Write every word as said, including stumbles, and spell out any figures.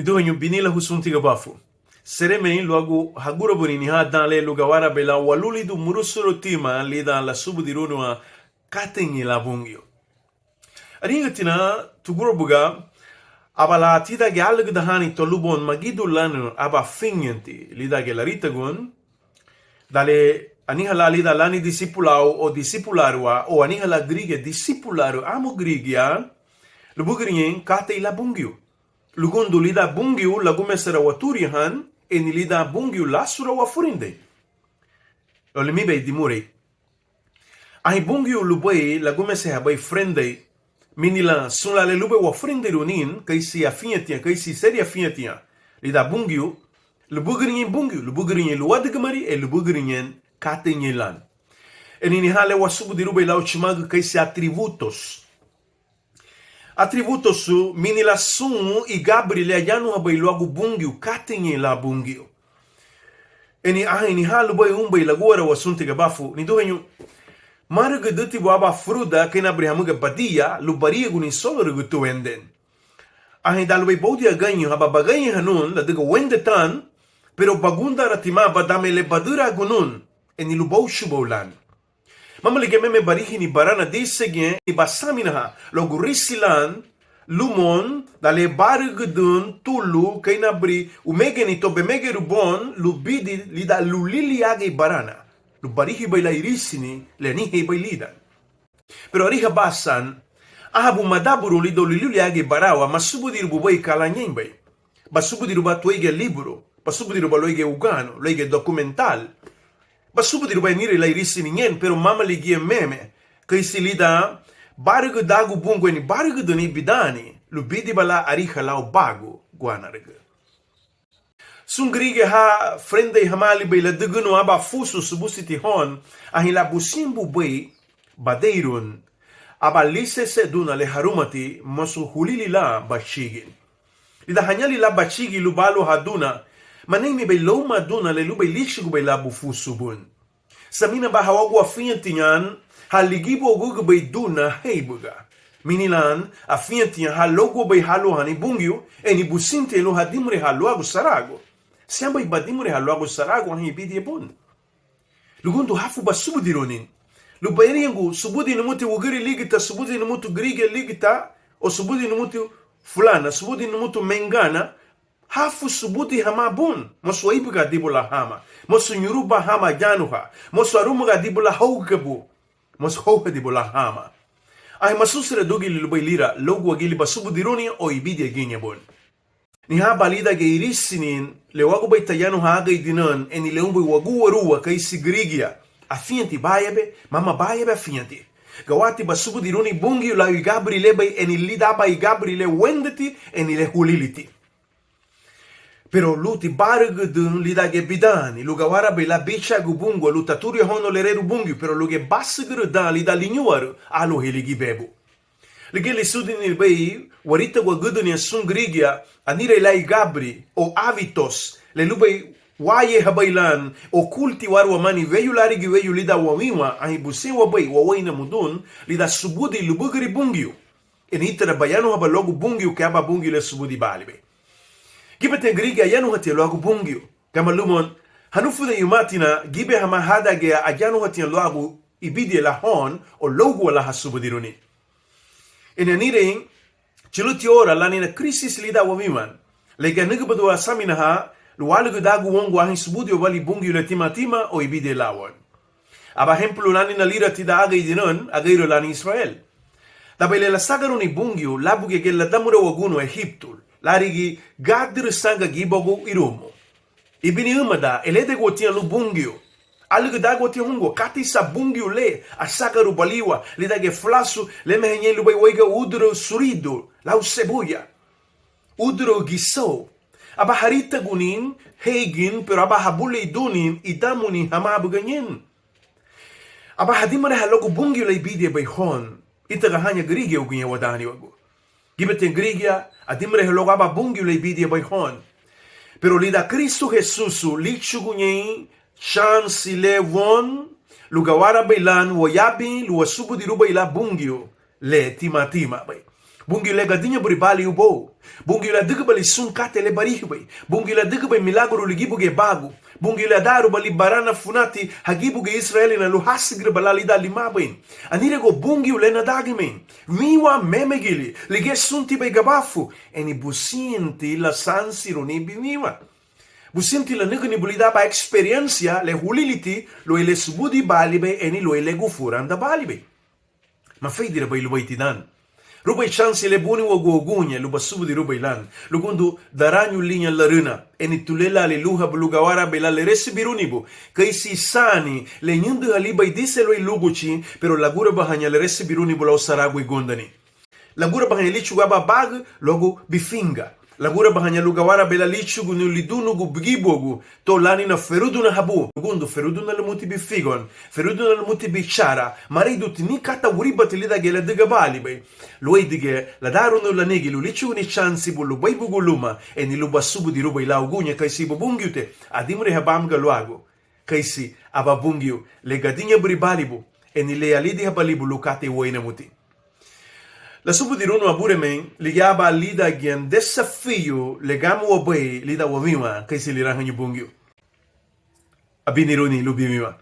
Niduheñu, biní la Hosun Tigabafu. Seremein luagu hagurabuni nihán dan le lun gawaraabei lan walulidun murusun tima lidan lasubudirúniwa káteiñein lan Bungiu. Ariñagatina tugurabuga aba lan tídangiñe álügüdahani to lubon magidun lanün aban afiñeti lídangiñe laritagun, dan le anihán lan lidan lani disipulau o disipulaarua o anihán lan gürigia disipulaarun amu gürigia, lubügüriñein katei lan Bungiu. Lugundun lidan Bungiu lagumesera waturiahan, ani lidan Bungiu lásura wafurendei. O limibei dimurei. Anhein Bungiu lubéi lagumesehabei furendei, mini lan sun lan le lubéi wafurendeiruni keisi afiñetiña, keisi iseri afiñetiña lidan Bungiu, lubügüriñein Bungiu, lubügüriñein luwadigimari, e lubügüriñein kateiñein lan. Ani nihán le wasubudirubei lau chumagü keisi atributos. Atributos, mini lan sun igaburi le ayanuhabei luagu Bungiu, kateiñein lan Bungiu. Ani anhein nihán lubéi unbei lagúarawa Hosun Tigabafu, niduheñu, márügüdüntibu aban furuda kei naburi hamuga badía lun bariaguni sólorügü tuenden. Anhein dan lubéi bóudiagañu, aban bagañeihanun ladüga wende tan, pero bagundaratimaba danme le badüraagunun, ani lun bóuchubou lan. Mama ligía meme barihini barana dísegiñe, ani basaminahan luagu risi lan lumoun dan le bárügüdün tulu kei naburi umegeni to bemegeirun boun lun bidin lidan lulili agei barana, lun barihibei lan irisini le aniheinbei lidan. Pero arihabá san, ánhabu madaburun lidoun lulili agei barawa, masubudirun bubéi ka lan ñeinbei. Basubudiruba tuéigiñe líburu, basubudiruba luéigiñe uganu, luéigiñe documental. Basubudiruba anihein lan irisini ñein, pero mama ligía meme keisi lidan bárügüdagun bungua, ani bárügüdüni bidaani lun bidiba lan ariha lau bagu guánarügü. Sun gürigia ha furendei hamaalibei ladügǘniwa aban fusu subusiti houn, anhein lan busén bubéi badeirun, aba lisese duna le harumati, mosu hulili lan bachigin. Lidan hañali lan bachigin lun báluahan duna, maneimibei louma duna le lunbei líchugubei lan bufusubun. Saminaba hawagu afiñetiña ha ligibuagugübei duna héibuga. Mini lan afiñetiña ha lóuguabei háluahani Bungiu, ani busentiña lun hadimurehan luagu saragu. Siñabei badimurehan luagu saragu anhein ibidiñe bun. Lugundun hafu basubudiruni. Lun bariñagun subudi numuti wügüri ligíta, subudi numutu gürigia ligíta, o subudi numutu fulana, subudi numutu mengana, hafu subudi hamá bun, mosu éibugaadibu lan hama, mosu ñuruba hama ayanuha, mosu arumugaadibu lan hóugabu, mosu hóuhadibu lan hama. Anhein masuseredugili lubéi lira, lóuguagili basubudiruni o ibidiñe giñe bun. Nihán aban lídangiñe irisini le uágubei tayanuhan ágeidinaü, ani le unbei wagúarua keisi gürigia, afiñeti bá yebe, mama bá yebe afiñeti. Gawati basubudiruni Bungiu lau igaburi lebei, ani lidan aban igaburi le wéndeti, ani le huliliti. Pero lunti bárügüdün lídangiñe bidaani lun gawaraabei lan bíchagun bungua, lun taturiahóun lererun Bungiu, pero lugía básügürün dan lidan liñúarun áluahei ligibebu. Ligía lisudinibei waritaguagüdüniña sun gürigia anihein lan igaburi o hábitos le lunbei wáyeihabei lan o kultiwáruwamani weyu lárigi weyu lidan wawinwan, anhein busén wabéi waweinamudun lidan subudi lubügüri Bungiu. Ani ítara bayanuhaba luagu Bungiu kei aban Bungiu le subudi baalibei. Gíbetiña gürigia ayanuhatiña luagu Bungiu. Gama lumoun, hanufudei humatina, gíbe hamá hádangiñe ayanuhatiña luagu ibidiñe lan houn o lóugua lan hasubudiruni. Ani anihein, chülüti oura lánina crisis lidan wawinwan. Le ganügübadiwa asaminahan lun wálügüdagun woungua anhein subudi wabalin Bungiu le tímatima o ibidiñe lan woun. Aban hénpulu lánina lira tidan ágeidinaü, ageiraü lani Israel. Danbei le lasagaruni Bungiu lábugiñegiñe ladamurawaguniwa Ehiptu, lárigi gádürü sanga gibogu irumu. Íbini ǘmada, elédeguatiña lun Bungiu. Álügüdaguatiña houngua, katei san Bungiu le asagarubaliwa lídangiñe fulasu le meha ñein lubéi wéiga úduraü suridu lau sebuya, úduraü gisoü. Aba haritaguni heigin, pero aba habuleiduni idamuni hamá buga ñein. Aba hadimurehan luagu Bungiu le ibidiñebei houn. Ítara haña gürigia uguñe wadaaniwagu. Gíbetiña gürigia adimureha luagu aban Bungiu le ibidiñebei houn. Pero lidan Kristu Hesusu líchuguñein chansi le woun lun gawaraabei lan wayabin lun wasubudirubei lan Bungiu le tímatimaabei. Bungiu le gadiña buri bali ubóu. Bungiu le adügübalin sun katei le barihibei. Bungiu le adügübei milaguru ligibugiñe bagu. Bungiu le adarubalin barana funati hagibugiñe Ísüraelina lun hásigiraba lan lidan limabein. Aniraguaü Bungiu le nadagimei. Wínwanmemegili, ligía súntibei gabafu, ani busenti lasansiruni biwinwan. Busenti lanügünibu lidan aban experiencia le huliliti luéi le subudibalibei ani luéi le gunfurandabalibei. Mafeidirabei lubeiti dan. Rubei chansi le buniwagu uguñe lun basubudirubei lan, lugundun darañu liña larüna, ani tulelaali lúhabu lun gawaraabei lan leresibirunibu keisi saani le ñüdühalibei dise luéi lúguchi, pero lagurabahaña leresibirunibu lau saragu ugundani. Lagurabahaña líchugun aban bagü luagu bifinga. Lagurabahaña lun gawaraabei lan líchuguni lidunugu bigibuagu to lánina ferudunahabu, lugundun feruduna lumuti bifigoun, feruduna lumuti bichara, mareiduti ni kata wuribati lídangiñe le adügabaalibei. Luéidügüya ladarunu lanigi lun líchuguni chansibu lubeibugun luma, ani lun basubudirubei lan uguñe keisi Bubungiute. Adimureha báamuga luagu keisi aban Bungiu le gadiña buri bálibu, ani le alidihabalibu lun katei wéinamuti. Lasubudirunu Aburemei ligía aban lídangiñe desafíu le gama wabéi lidan wawinwan keisi lirahüñü Bungiu. Abiniruni lun biwinwan.